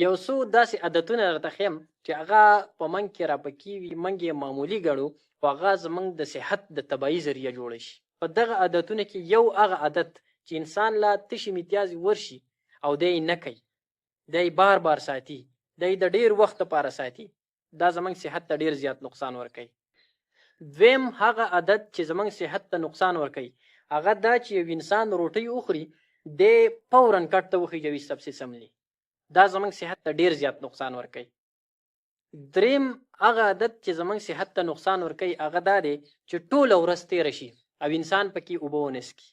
یو څو داسې عادتونه درته ښیم چې هغه په موږ کې راپکې وي، موږ یې معمولي ګڼو، خو هغه زموږ د صحت د تباهي ذریعه جوړه شي. په دغه عادتونو کې یو هغه عادت چې انسان لا تشې متیازې ورشي او دی یې نه کوي، دی یې بار بار ساتي، دی د ډېر وخت لپاره ساتي، دا زموږ صحت ته ډېر زیات نقصان ورکوي. دویم هغه عادت چې زموږ صحت ته نقصان ورکوي هغه دا چې یو انسان روټۍ وخوري، دی فوراً کټ ته وخیژوي، سبسې څملي، دا زموږ صحت ته ډېر زیات نقصان ورکوي. دریم هغه عادت چې زموږ صحت ته نقصان ورکوي هغه دا دی چې ټوله ورځ تېره شي او انسان پکې اوبه ونه څکي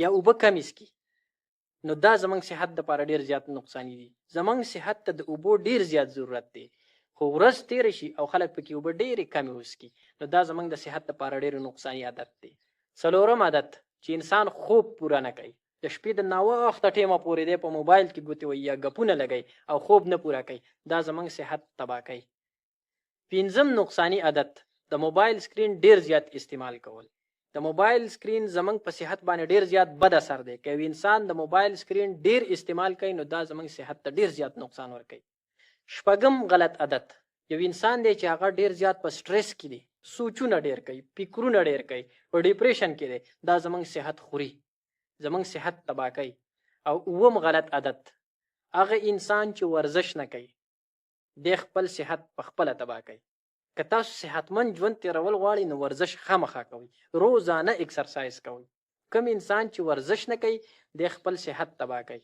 یا اوبه کمې څکي، نو دا زموږ صحت دپاره ډېر زیات نقصاني دي. زموږ صحت ته د اوبو ډېر زیات ضرورت دی، خو ورځ تېره شي او خلک پکې اوبه ډېرې کمې وڅکي، نو دا زموږ د صحت دپاره ډېر نقصاني عادت دی. څلورم عادت چې انسان خوب پوره نه کوي، د شپې د ناوخته ټیمه پورې دی په موبایل کې ګوتې وهي یا ګپونه لګوي او خوب نه پوره کوي، دا زموږ صحت تباه کوي. پنځم نقصاني عادت د موبایل سکرین ډېر زیات استعمال کول. د موبایل سکرین زموږ په صحت باندې ډېر زیات بد اثر دی. که یو انسان د موبایل سکرین ډېر استعمال کوي نو دا زموږ صحت ته ډېر زیات نقصان ورکوي. شپږم غلط عادت، یو انسان دی چې هغه ډېر زیات په سټرس کې دی، سوچونه ډېر کوي، فکرونه ډېر کوي، په ډیپریشن کې دی، دا زموږ صحت خوري، زموږ صحت تباه کوي. او اووم غلط عادت، هغه انسان چې ورزش نه کوي دی خپل صحت په خپله تباه کوي. که تاسو صحتمند ژوند تېرول غواړئ نو ورزش خامخا کوئ، روزانه اکسرسایز کوئ. کوم انسان چې ورزش نه کوي دی خپل صحت تباه کوي.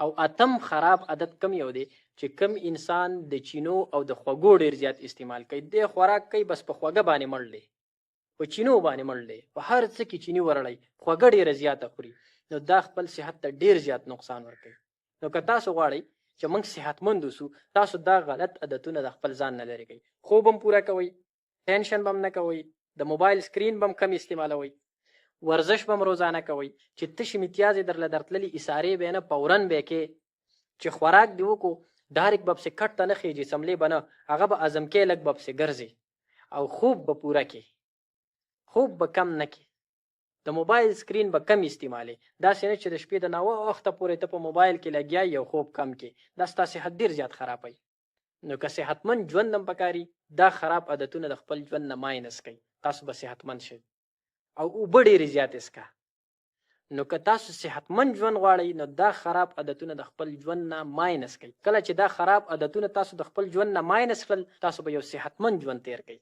او اتم خراب عادت کوم یو دی چې کوم انسان د چینو او د خوږو ډېر زیات استعمال کوي، دی خوراک کوي بس په خوږه باندې مړ دی، په چینو باندې مړ دی، په هر څه کې چیني ورړی، خوږه ډېره زیاته خوري، نو دا خپل صحت ته ډېر زیات نقصان ورکوي. نو که تاسو غواړئ چې موږ صحتمند اوسو، تاسو دا غلط عادتونه د خپل ځان نه لرې کوئ. خوب هم پوره کوئ، ټینشن به هم نه کوئ، د موبایل سکرین به هم کم استعمالوئ، ورزش به هم روزانه کوئ، چې تشې متیازې درله درتللې اشارې به نه فوراً به کې، چې خوراک دې وکړو ډایرک به پسې کټ ته نه خېژې، څملې به نه، هغه به هضم کې لږ به پسې ګرځې، او خوب به پوره کې، خوب به کم نه کې، د موبایل سکرین به کم استعمالې، داسې نه چې د شپې د ناوخته پورې ته په موبایل کې لګیا یې او خوب کم کې، دا ستا صحت ډېر زیات خرابوي. نو که صحتمند ژوند هم پکاري، دا خراب عادتونه د خپل ژوند نه ماینس کړئ، تاسو به صحتمند شئ. او اوبه ډېرې زیاتې څکه. نو که تاسو صحتمند ژوند غواړئ نو دا خراب عادتونه د خپل ژوند نه ماینس کړئ. کله چې دا خراب عادتونه تاسو د خپل ژوند نه ماینس کړل، تاسو به یو صحتمند ژوند تېر کړئ.